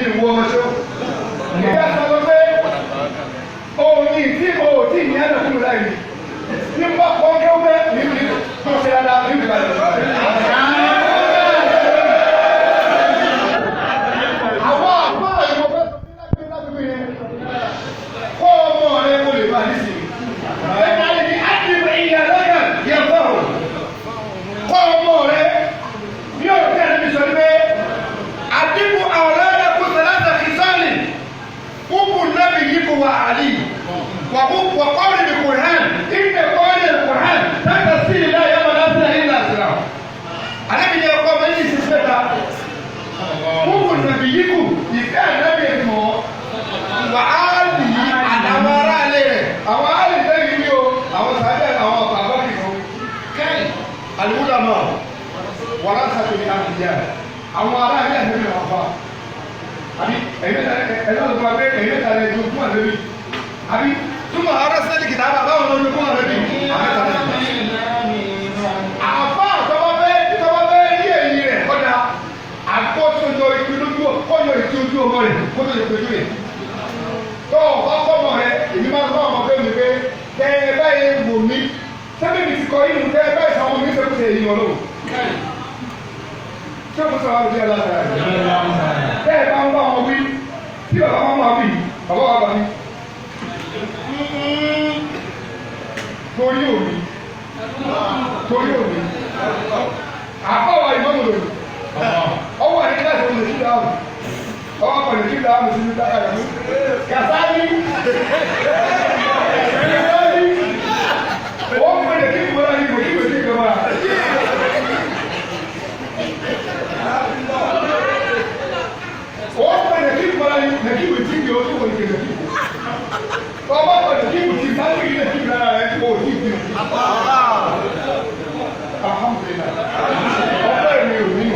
Ìwọ ọmọ ṣó. Ìyá sọ pé òun ní tí o ò tí ì ní ẹ̀nà kúrò láì ní. Ní n bá kọ́ kí ó bẹ́ ní ní tó ṣe dáadáa ní ìgbà lọ. Àwọn àpá ìwọ fẹ́ sọ fún láti láti fi yẹn. Kọ́ ọmọ rẹ kó lè bá nísìnyí. Bẹ́ẹ̀ni a lè ní ádìmọ̀ ìyá lọ́yà yẹn fọ́ọ̀rọ̀. Kọ́ ọmọ rẹ bí ọ̀rọ̀ tí a lè fi sọ ní pé àdínkù àwòrán sàlátà kìsọ́ọ̀lì kúkú nàbì yíkú wà àlì wà kọ́ọ̀lì ní kùrán ìgbẹ́ kọ́ọ̀lì ní kùrán tàbí sí ilé ayé wọn láti ṣe ilé àṣírà. Ànábì ní ọkọ méjì sí mẹ́ta kúkú nàbì yíkú ìfẹ́ ànábì mọ́ wà á lì í àtàwọn aráàlú rẹ̀ àwọn aráàlú sẹ́yìn ní o àwọn sàbẹ̀ àwọn bàbá kìkan kẹ́yìn àlùkùdà náà wàrà sàtòlì àbíyá àwọn aráàlú àti ẹ̀mí wà fà àbí ẹ̀mí ẹ̀mí ọ̀dọ́ wa pé ẹ̀mí ẹ̀ta lẹ̀ ju fún àlẹ́bí àbí túmọ̀ ará sẹ́lì kìtà àbá báwọn lọ́dún fún àlẹ́bí àbẹ́ta lẹ̀ àfa tọ́wọ́ fẹ́ rí èyí rẹ̀ kọ́dà àkọ́sọ́jọ ìpinnu kọ́yọ ìtí ojú ọmọ rẹ̀ kótó lè péjú rẹ̀ tọ́ ọ̀bá kọ́mọ rẹ̀ èmi máa ń bá ọmọ fẹ́ mi pé tẹ́ ẹ báyìí wò mí sẹ́mi mi ti kọ́ inú tẹ́ ẹ báyìí sọ ọmọ mi sẹ́kù sẹ́ èyí wọn lóhùn ṣé mo sọ àwọn ọdún aláta rẹ̀ tẹ́ ẹ bá ń bá wọn wí tí bàbá wọn máa wí bàbá wa bá mi torí òní torí òní àbáwá ìmọ̀mù lòdì ọwọ́ àti kíláàsì ọmọ ìṣúná dáhùn ọwọ́ pẹ̀lú kí dáhùn sínú dáhùn rẹ̀ kàsáyí kàsáyí wọ́n pẹ̀lú kí ìmọ̀lá yìí kò kí ìwé sí ìjọba. Wọ́n pẹ̀lú kí ìmọ̀lá yìí kò kí ìwé sí ìjọba tó wọ̀ ní kí ọwọ́ pẹ̀lú kí ìwé sí ìjọba yìí kò kí ìwé rẹ̀ kò kí ìwé. Alhamdulillah. Ọpẹ́ mi ò ní.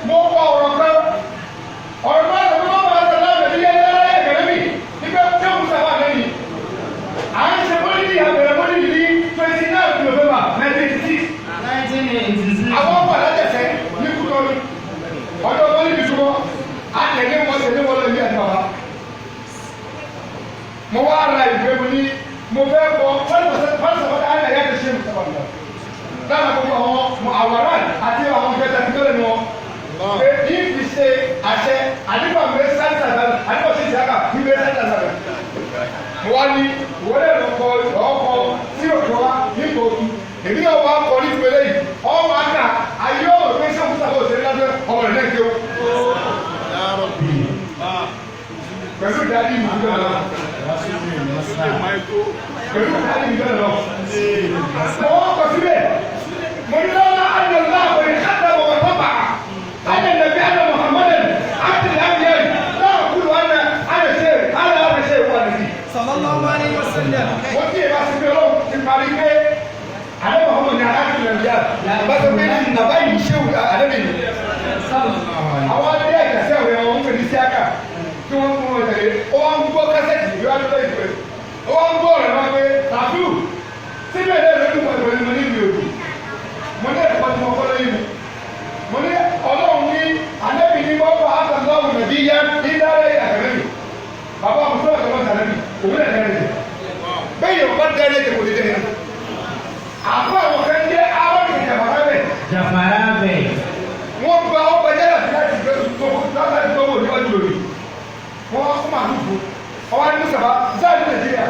Mo kọ ọ̀rọ̀ kan, ọ̀rọ̀ náà ló máa ń bá lábẹ́ bí yẹn lẹ́rẹ́ ẹ̀gẹ̀rẹ́ mi nígbà tí ó ń sábà lẹ́yìn. À ń ṣe mọ́lìdì àbẹ̀rẹ̀ mọ́lìdì ní 29 November 1986. Àwọn ọmọ alájẹsẹ̀ ní Kútọ́nù, ọjọ́ mọ́lìdì súnmọ́, a tẹ̀lé wọn tẹ̀lé wọn lọ ilé àti bàbá. Mo wá ra ìwé mo ní mo fẹ́ kọ fọlọ́sọ̀fọ́dá ayé àyà ti ṣe mi sábà mi lọ. Lára gbogbo àwọn àwòrán àti àwọn kẹta ti tẹ́lẹ̀ ni wọn. Pé ní fi ṣe àṣẹ àdìgbà mi sáńtà sábà àdìgbà ṣe ìṣàkà mi bẹ sáńtà sábà. Mo wá ní ìwọlé lọkọ ọkọ tí òkè wa nípa òkú. Èmi náà wá kọ ní ìpele yìí. Ọmọ àgbà ayé ọ̀rọ̀ pé ṣé òkúta òṣèré lásán ọmọ rẹ̀ náà kéwò. Pẹ̀lú ìdádì mi gbọ́dọ̀ lọ. Pẹ̀lú ìdádì mi gbọ́dọ̀ lọ. Mo wá kọ síbẹ̀. Mo ní lọ́la àdàlá òye kátà wọ̀ tọ́ba. Àdà nàbí àdà Muhammadan àti làbíyàn náà kúlù àná àdà ṣe àdà àdà ṣe wà nìyí. Sallallahu alayhi wa sallam. Wọ́n ti yẹ bá ṣe pé ọlọ́run ti parí pé àdà Muhammad ní aláàbí nàìjíríà. Bá ṣe pé nàbá yìí ṣé wù àdà mi. Àwọn adé ẹ̀kẹ́sẹ̀ rẹ̀ wọ́n ń pè ní síákà tí wọ́n fún wọn tẹ̀lé. Ó wá ń gbọ́ kásẹ̀tì ìwé adúlọ̀ ìpè. Ó wá ń gbọ́ ọ̀rẹ́ wọn pé tàbí síbẹ̀ náà lórí ìpàdé pẹ̀lú mo ní mi òbí. Mo ní ẹ̀kọ́ tí mo kọ́ lóyún mi. Mo ní ọlọ́run ní ànábì ní bọ́ọ̀bù àtàlọ́wù nàbí yá ní dára àkàrẹ́ mi. Bàbá mi sọ̀rọ̀ sọ̀rọ̀ sàrẹ́ mi, òun náà dẹ́rẹ́ jẹ. Bẹ́ẹ̀ yóò bá dẹ́rẹ́ jẹ kò ní dẹ́rẹ́. Àbọ̀ àwọn kan jẹ́ àwọn ìjàmbá bẹ̀. Jàfàrà bẹ̀. Wọ́n gba ọgbà jẹ́rẹ̀ láti gbé tó láti tó wò níwájú lórí. Wọ́n wá fún màálù fún. Ọwọ́ ní Mùsàbá, Záàdì Nàìjíríà.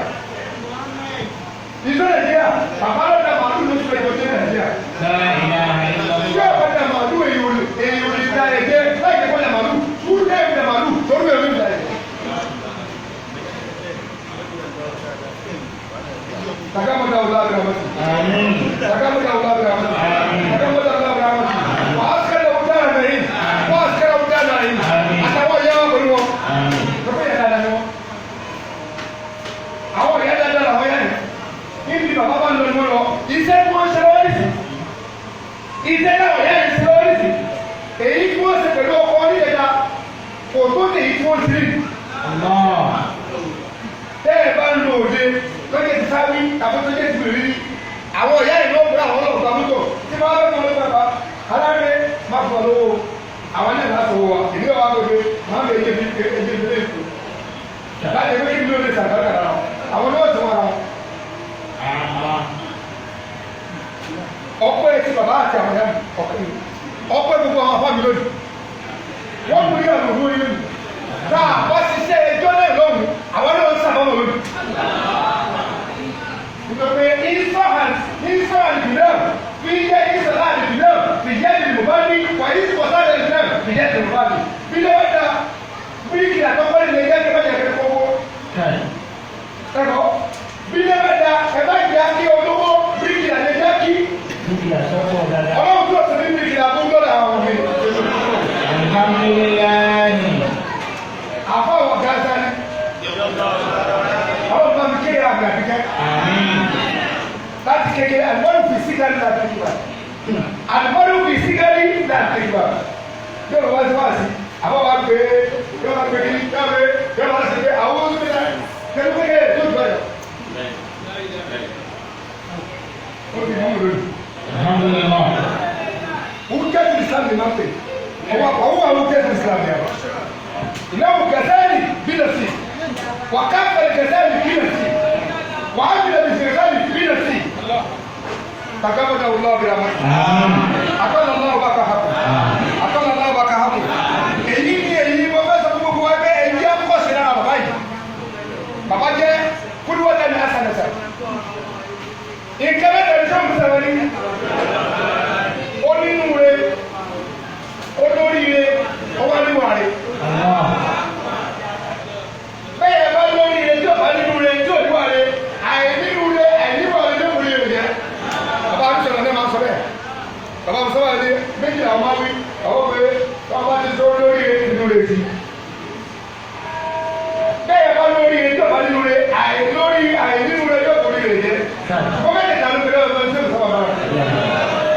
Ìlú Nàìjíríà, bàbá ló da màálù lóṣù ẹjọ́ dé Nàìjíríà. La ilaha illallah. Ṣé ọ̀pá da màálù èyí ò lè èyí ò lè da ẹ̀jẹ̀ láì jẹ́ kó da màálù? Túrú náà da màálù, torí ẹ̀mí da ẹ̀jẹ̀. Takamata ọ̀la abirahmati. Àmín. Takamata ọ̀la abirahmati. Takamata ọ̀la abirahmati. Wà á sikẹ́rẹ́ ọ̀dá nàìjíríà. Wà á sikẹ́rẹ́ ọ̀dá nàìjíríà. Àtàwọn ìyá wa pẹ̀lú wọn. Àmín. Lọ́pọ̀ ìyá dáadáa ni wọ́n. Àwọn ìyá dáadáa làwọn yá yìí. Níbi bàbá bá ń lọ ni wọ́n lọ. Iṣẹ́ tí wọ́n ń ṣe lọ́wọ́ nìsín. Iṣẹ́ náà yẹ́ ìṣe oríṣi. Èyí tí wọ́n ṣe pẹ̀lú ọkọ oníjẹta kò tó ní èyí tí wọ́n ṣe rí. Allah. Tẹ́ ẹ bá ń lo òde tọ́jú ti sáré tàbí tọ́jú ti rí. Àwọn ìyá ìlú ọ̀gbìn àwọn ọlọ́ọ̀gbà mọ́tò tí wọ́n bá fún ọlọ́pàá bá aláre má fún ọ lówó. Àwọn náà láti wọ wa ìlú ọ̀wá gbogbo máa ń bẹ ẹjẹ bí ẹjẹ bí lẹ́yìn. Láti ẹgbẹ́ kí ló lè sàgbàgbà rà àwọn náà ti wọ́n ra wọn. Ọpẹ́ ti bàbá àti àwọn ìyá mi ọpẹ́ mi ọpẹ́ gbogbo àwọn afá mi lónìí wọ́n mú ní ọ̀nà òhun yìí lónìí tá a bá ṣiṣẹ́ ẹjọ́ náà lọ́hùn àwọn náà ń sàbọ̀mọ̀ lónìí. Nítorí pé ìsọ̀hàn ìbílẹ̀ fi jẹ́ ìsọ̀hàn ìbílẹ̀ fi jẹ́ ìdìbò ní wà ìsọ̀hàn ìbílẹ̀ fi jẹ́ ìdìbò ní. Bí lọ́wọ́ da bíríkì àtọ́kọ́ lè jẹ́ kí wọ́n jẹ́ kí kókó. Ẹ̀kọ́ bí lọ́wọ́ da ẹ̀ bá jẹ́ kí olówó bíríkì àlejò kí Dúkìá sọ́kọ̀ dáadáa. ọlọ́run tó ọ̀sẹ̀ níbi ìlà fún dọ́là àwọn mi. Alhamdulillahi. Àfọwọ́ gaza ni. Ọlọ́run bá mi kéde àgbà kíkẹ́. Àmín. Láti kékeré, àlùmọ́rù fi sígárì láti ìgbà. Àlùmọ́rù fi sígárì láti ìgbà. Yóò wá sí wá sí. Àbọ̀ wá gbé yóò wá gbé kí yóò gbé yóò wá sí pé àwọn oṣù mi náà kẹ́lú kékeré tó jù báyọ̀. Ó ti mú mi lónìí. Alhamdulillah. Hujjatu Islam ni máa ń pè. Ọwọ́ àwọn hujjatu Islam ni àwọn. إنه كذلك بنفسه وكفر كذلك بنفسه وعمل بفعله بنفسه تقبله الله برحمته Àmín. أقل الله بك حقه أقل الله بك حقه èyí ni èyí mo fẹ́ sọ fún gbogbo wa pé èyí á kọ́ sí lára bàbá yìí bàbá jẹ́ kúlúwọ́tà ní asanẹsẹ nǹkan mẹ́ta ní sọ́ọ̀mù sọ̀rọ̀ ní onínúure olóríire ọwọ́ níwàre Allah. bẹ́ẹ̀ bá lórí rẹ tí o bá nínú rẹ tí o níwà rẹ àìnínú rẹ àìníwà rẹ ló wúlò rẹ jẹ. Bàbá mi sọ̀rọ̀ ní ma sọ bẹ́ẹ̀. Bàbá mi sọ̀rọ̀ ní méjì làwọn máa wí àwọn pé wọ́n bá ti sọ lórí rẹ nínú rẹ sí. Bẹ́ẹ̀ bá lórí rẹ tí o bá nínú rẹ àìlórí àìnínú rẹ yóò wúlò rẹ jẹ. Gọ́mẹ̀ntì ta ló fi lọ́wọ́ tí o sọ̀rọ̀ bá rẹ̀.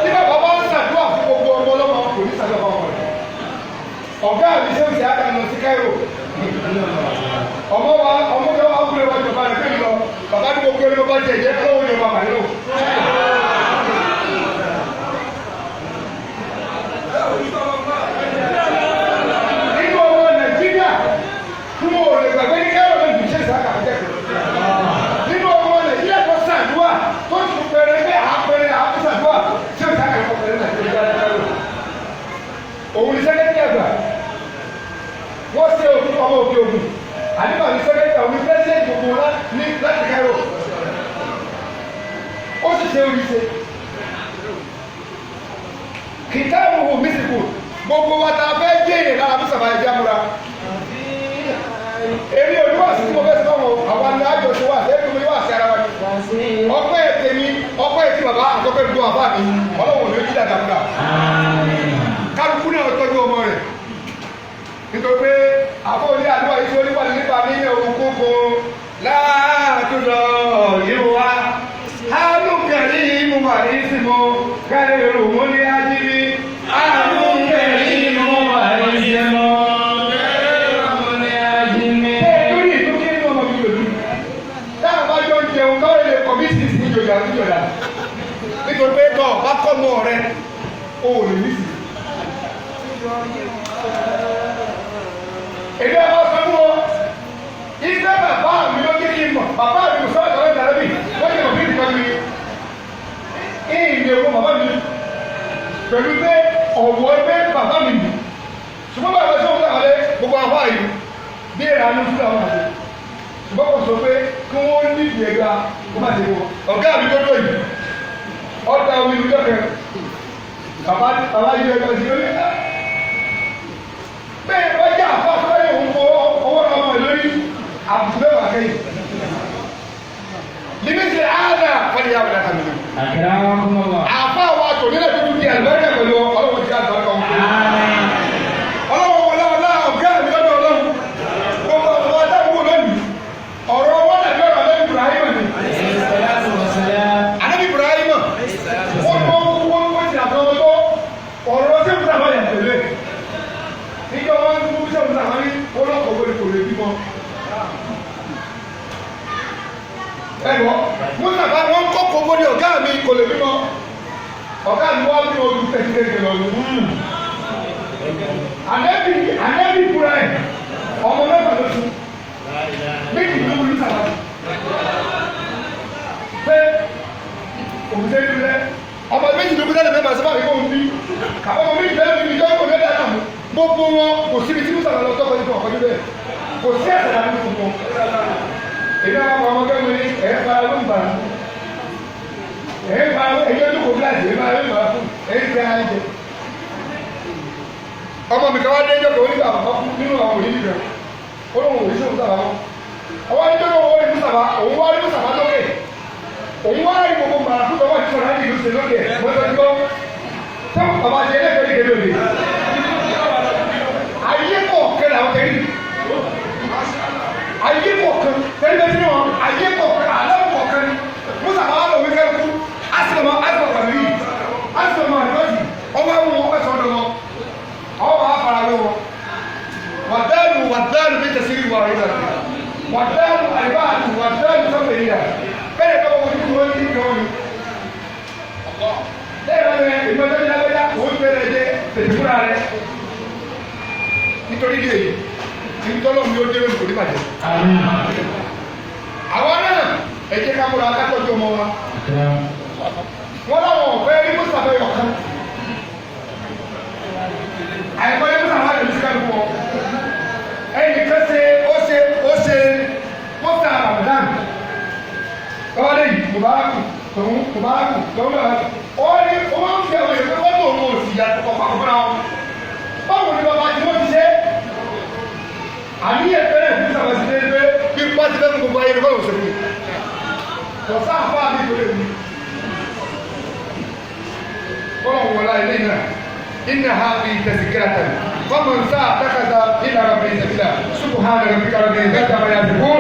Tí bàbá bá ń ṣàdúrà fún gbogbo ọmọ ọlọ́mọ kò ní ṣàdúrà fún ọmọ rẹ̀. Ọ̀gá mi ṣé òṣìṣẹ́ àkànnà lọ sí Cairo ọmọ wa ọmọ tó wà wúlò wájú ọba rẹ fẹmi lọ bàbá ní gbogbo ẹni bá jẹ ìjẹ ọlọ́wọ́ ní ọba bàrẹ lọ. Nínú ọmọ Nàìjíríà tí mo lè gbàgbé ní Cairo ní ìṣe ìsáka àjẹkù. Nínú ọmọ Nàìjíríà tó ṣàdúrà tó ti pẹrẹ pé àpẹẹrẹ àpẹsàdúrà ṣé ìsáka ìfọkànlẹ Nàìjíríà òun ní sẹ́kẹ́tì àgbà wọ́n ṣe òfin ọmọ òkè ògùn àdìbà ní sẹ́kẹ́tì àwọn pírẹ́sìdẹ̀ntì gbogbo wọn ní láti Cairo ó sì ṣe oríṣi kìtàbù wò mísìkù gbogbo wa ta fẹ́ jèrè lára fún sàbàyè jámúra èmi ò ní wà sí tí mo fẹ́ sọ fún àwọn àni àjọṣe wà sí ẹbí mi wà sí ara wa ni ọpẹ́ tèmi ọpẹ́ tí bàbá àtọpẹ́ gbogbo àbá mi ọlọ́wọ́ ló jí dàgbà Àmín. kálukú náà tọ́jú ọmọ rẹ̀ nítorí pé àfọ orí àdúrà yìí tí ó nípa nípa ní òkúkú láàtúndọ̀ yìí wá alùkẹ́rì mú wà ní símú kẹ́rù mú ní ajírí alùkẹ́rì mú wà ní símú Kẹ́rù mú ní ajírí. lórí ìtúkí nínú ọmọ mi lòdù táwọn bá jọ ń jẹun káwọn lè kọ bí sísì ní ìjòyà níjọba nítorí pé tọ́ bá kọ́ mọ́ rẹ o ò lè ní sí. Èdè ọmọ sọ fún ọ, iṣẹ́ bàbá mi ló jẹ́ kí n mọ̀, bàbá mi kò sọ́ọ̀tọ̀ lọ́dọ̀ lẹ́bí, wọ́n jẹ́ òbí ìtọ́jú mi. Ìyìn owó bàbá mi pẹ̀lú pé ọ̀wọ́ ẹgbẹ́ bàbá mi nì. Ṣùgbọ́n bàbá sọ fún àwọn gbogbo àwọn àyè bí èrè àánú fún àwọn àti. Ṣùgbọ́n kò sọ pé kí wọ́n ní ìgbéga kó má ṣe wọ. Ọ̀gá mi tó dọ̀ yìí, ọ̀dà omi ìlú lọ́kẹ́. Bàbá bàbá yìí ẹgbẹ́ sí lórí bẹ́ẹ̀ bá jẹ́ àfa àtúbẹ̀rẹ̀ òun kó ọwọ́ ọmọ rẹ̀ lórí àbùkù bẹ́ẹ̀ wà kẹ́yìn. Limisi ààrẹ fọlì yà wọlé kàmínú. Akramakumullah. Àfa wa tò nílẹ̀ tuntun di àlùbáríkà pẹ̀lú ọlọ́wọ́ ti àlùbáríkà wọn. Àmín. Ọlọ́wọ́ wọlé ọlá ọ̀gá mi lọ́dọ̀ ọlọ́run. Gbogbo ọ̀rọ̀ adáwọ̀ lónìí. Ọ̀rọ̀ wọn dàbí ọ̀rọ̀ Ànábì Ibrahim ni. Alayhi salatu wa salam. Ànábì Ibrahim. Wọ́n tó wọ́n wọ́n ti àtọ́ tó Ẹ̀gbọ́n Mustapha wọn kọ́kọ́ mọ́ ní ọ̀gá mi kò lè bímọ. Ọ̀gá mi wá bí ojú tẹ̀síkẹ́sì lọ ní. Ànẹ́bí ànẹ́bí fúra ẹ̀ ọmọ mẹ́fà ló tún. Méjì ló wúlú sàbà. Pé òkúté lulẹ̀ ọmọ méjì ló kúta lè fẹ́ màá sábà yìí kó ń bí. Àwọn ọmọ méjì bẹ́ẹ̀ ni ìjọ kò lẹ́dàá náà mú. Gbogbo wọn kò síbi tí Mustapha lọ tọ́kọ nípa ọ̀kọ́jú bẹ́ẹ̀. Kò sí ẹ̀sẹ̀ láti fún wọn. Èmi àwọn ọmọ kẹ́mi ní ẹ̀ fara ló ń bà á. Ẹ̀ fara ẹ̀yọ́ tó kò gíláàsì ẹ̀ fara ló ń bà á fún ẹ̀ ń tẹ́ ara jẹ. Ọmọ mi kan wá dé ẹjọ́ kan onígbà bàbá kú nínú àwọn òyìnbí kan. Ó lóun òyìnbí sóhun sábà wọn. Ọwọ́ adé tó wọ́n rí Mustapha, òun wá rí Mustapha lókè. Òun wá rí gbogbo màrà fún bàbá tí sọ̀rọ̀ láti ìlú ṣe lókè. Mo sọ gbọ́. Sọ́kùn bàbá ṣe ẹlẹ́gbẹ̀ẹ́ ìgbẹ́ lóde. Ayé kọ̀ọ̀kan làwọn tẹ̀lé. Ayé kọ̀ọ̀kan tẹ̀lé bẹ́ẹ̀ sínú wọn. Ayé kọ̀ọ̀kan àlọ́ kọ̀ọ̀kan ni. Mustapha wà lọ wíkẹ́ kú. Asọ̀mọ asọ̀mọ kàmí. Asọ̀mọ àdìbọ́sì. Ọwọ́ àwọn ọmọ ẹ̀sọ́ ọ̀dọ̀ wọn. Ọwọ́ bàá fara wé wọn. Wàdálù wàdálù bí tẹ̀sírí wà rí dàbí. Wàdálù àlìbáàtù wàdálù sọ́fẹ̀ríyà. Bẹ́ẹ̀ kọ́ wọ́n ti wọ́n ti kọ́ mi. Lẹ́yìn náà ẹ̀ ìmọ̀tọ́ ní lágbájá òun fẹ́rẹ̀ jẹ́ tètè fúnra rẹ̀. Nítorí díẹ̀ yìí, ìtọ́lọ́ mi ó dé lónìí kò ní bàjẹ́. Àmín. Àwọn náà ẹ jẹ́ ká múra ká tọ́jú ọmọ wa. Wọ́n láwọn ọ̀fẹ́ rí Mustapha yọ̀ kan. Àìkọ́ yẹ Mustapha yọ̀ sí kálukú wọn. Ẹnì kan ṣe ó ṣe ó ṣe Mustapha Ramadan. Lọ́wọ́dé yìí, Mubaraku, tòun Mubaraku, tòun Mubaraku. Ó ní ó máa ń fi àwọn èèyàn pé wọ́n tó òun ò sì yàtọ̀ ọ̀pá fúnra wọn. Báwo ni bàbá tí wọ́n ti ṣe? Àníyàn fẹ́rẹ̀ fún Mustapha ti dé pé bí wọ́n ti fẹ́ fún gbogbo ayé ni báwo ṣe fún mi. Kò sáà fáà mi tó lè wí. Kọ́lọ̀ wọlá ilé náà inna hadhihi tazkiratan faman sha'a ittakhadha ila rabbihi sabila subhana rabbika rabbil izzati amma yasifun.